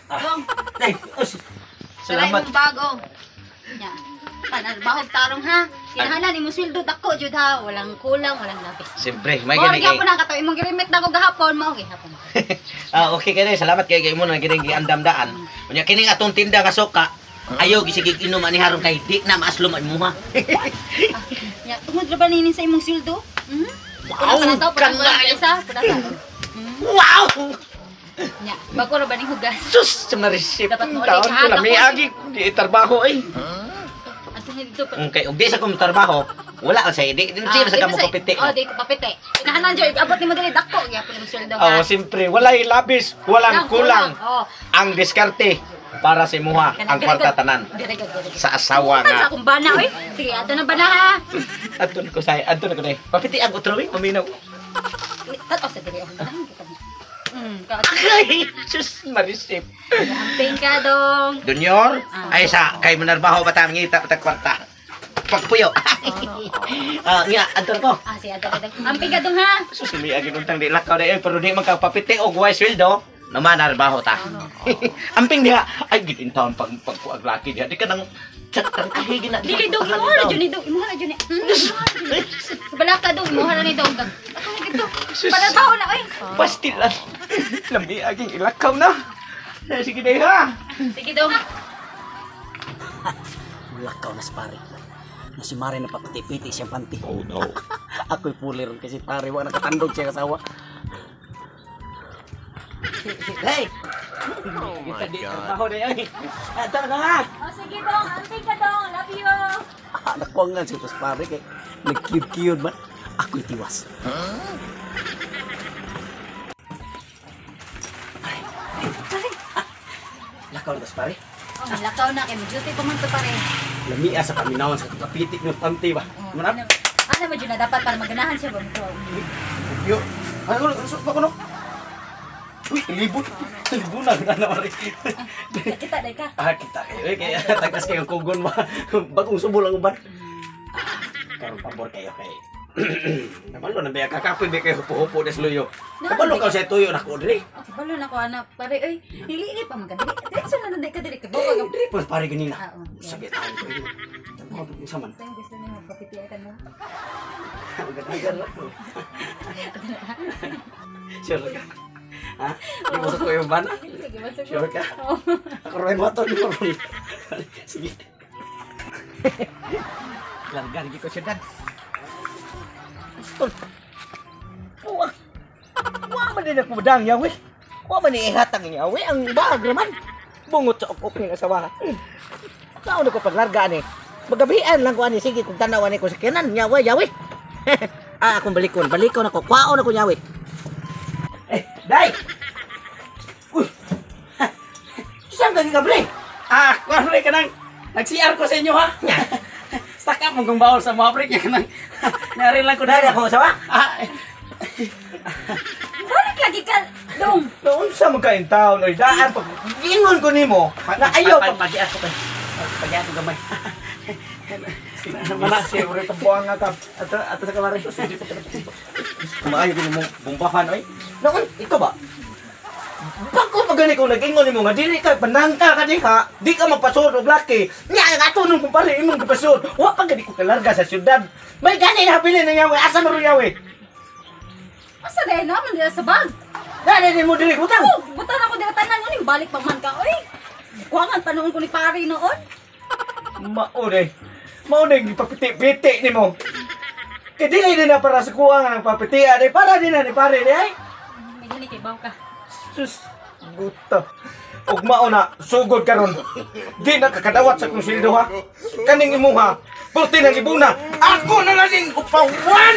Dong, Ay, us. salamat. Salamat. Imong bago. Nya. Panan bahog tarong ha. Kinahanglan imong sweldo dako jud ha, walang kulang, walang labis. Siyempre, may Mao gani kay. gyapon na kato imong girimit na ko gahapon, mao gihapon. Ah, okay kay, salamat kay kay imo na kining giandam-daan. Unya kining atong tinda nga suka. Ayo gisigig inom ani haron kay di na maaslom ang imuha. Nya, tungod ra ba nini sa imong sweldo? Mhm. Wow, Puna pa na to, puna kanayo. pa isa, puna ta. Wow! Nya, bago ra ba ning hugas? Sus, sa marisip. Dapat mo ulit, Taon ha? ko lang, may Dako. agi di trabaho ay. Ato nga dito pa. Okay, ug di sa kong trabaho, wala ka sa di di Ah, sa di kamo ba sa- kapiti. Oh, di ko papite. Kinahanglan jud abot nimo diri dako gyapon imong sweldo ha. Oh, siyempre, walay labis, walang kulang. Oh. Ang diskarte para sa imuha, ang kwarta tanan Very good, very good. sa asawa Kan sa nga. akong bana oy. Sige, ato na bana ha. Adto na ko say, adto na ko day. Papiti ang utro eh, paminaw. Tato sa diri oh. Dahon kita. Ka. Ay, sus, marisip. Amping ka dong. Junior, Ah. ay sa kay manarbaho pa ta ngita pa ta kwarta. Pagpuyo. Ah, nga adto na ko. Ah, sige, ato ka dong. Amping ka dong ha. Sus, may agi untang di lakaw day, pero di man ka papiti og way sweldo. Naman narbaho ta. Amping diha, ay gid in town pag pagkuag laki diha. Di ka nang chat tang kahigi na. Dili dong, imuha na jud ni dong, imuha na jud ni. Bala ka dong, imuha na ni dong. Ato na dito. Sus. Para baho na oy. Pastil lang. Lami aging ilakaw na. Eh, sige day ha. Sige dong. Mulakaw na si pare. Na si Mare na papiti-piti siyang panty. Oh no. Ako'y puli ron kasi pare, wa nakatandog siya kasawa. Hey! Oh my God. Trabaho day ay. Ah, talaga ha. Oh, sige dong, amping ka dong. Love you. Ah, nakuha nga siya pas pare kay nagkiyod-kiyod man. Ako'y tiwas. Lakaw na tas pare. Oh, lakaw na kay duty pa man to pare. Lamia sa paminawan sa kapiti ng panty ba. Oh, Manap. ano, ano mo jud na dapat para maganahan siya ba mo? Yo. Ano ano pa kuno? Uy, libot. Libo na na pare. Kita dai ka. Ah, kita kayo. Eh, kaya tagas kayo kugon ba. Bagong subo lang uban. Ah, karon pabor kayo kay. Kabalo na biya kakapoy biya kayo hupo-hupo des luyo. Kabalo ka sa tuyo na ko diri. Okay, balo na ko anak. Pare oy, dili ni pa man ka dili. Diretso na na ka dili ka. Bawa ka. Diri pa pare ganina. Ah, oh. Sabi tayo ko. Tama sa man. Sa'yo gusto niyo magpapitian mo. Gadagan lang ko. Sure ka? Ha? Di mo sa ko yung bana? Sige, basta ko. Sure ka? Oo. Ako rin mo to. Sige. Larga lagi ko syudad. Pistol. Wa. Wa man din ako badang yawi. Wa man ni ihatag niya we ang bag naman. Bungot sa ukok ng asawa. Sao na ko paglarga ani. Magabian lang ko ani sige kung tanaw ani ko sa kinan yawi yawi. Ah, akong balikon, balikon ako. Kwaon ako yawi. Eh, dai. Uy. Saan ka gigabre? Ah, kuan pre kanang nag-CR ko sa inyo ha. Stack up mong bawol sa mga pre kaya kanang nari lang ko Dai dai ako asawa. Ah, Balik lagi ka, dong. Naunsa man ka in town oy daan pag ingon ko nimo na ayaw pag pagi ako kay. Pagi ako gamay. Mana si uri tambuan nga ka. Ato ato sa kamari. Kumaayo ko nimo bumbahan oy. Naon ikaw ba? Bako pa gani ko nag-ingon nimo nga dili ka panangka ka diha, di ka magpasod og laki. Nya ang ato nung kumpare imong gipasod. Wa pa gani ko kalarga sa syudad. May gani na habilin na yawe, asa man ro yawe? Asa dahil naman dila sa bag? Dali nimo dili butang. Oh, butan ako dila tanan uning balik pa man ka oy. Kuangan pa noon ko ni pare noon. Mao day. Mao day gipapiti-piti nimo. Kay dili din na para sa kuha nga nagpapitian ay para din na ni pare di ay. May gani kay baw ka. Sus, guta. Ug mao na, sugod karon. Di na kakadawat sa kong sildo ha. Kaning imuha, pulti ng ibuna. Ako na lang ning upawan!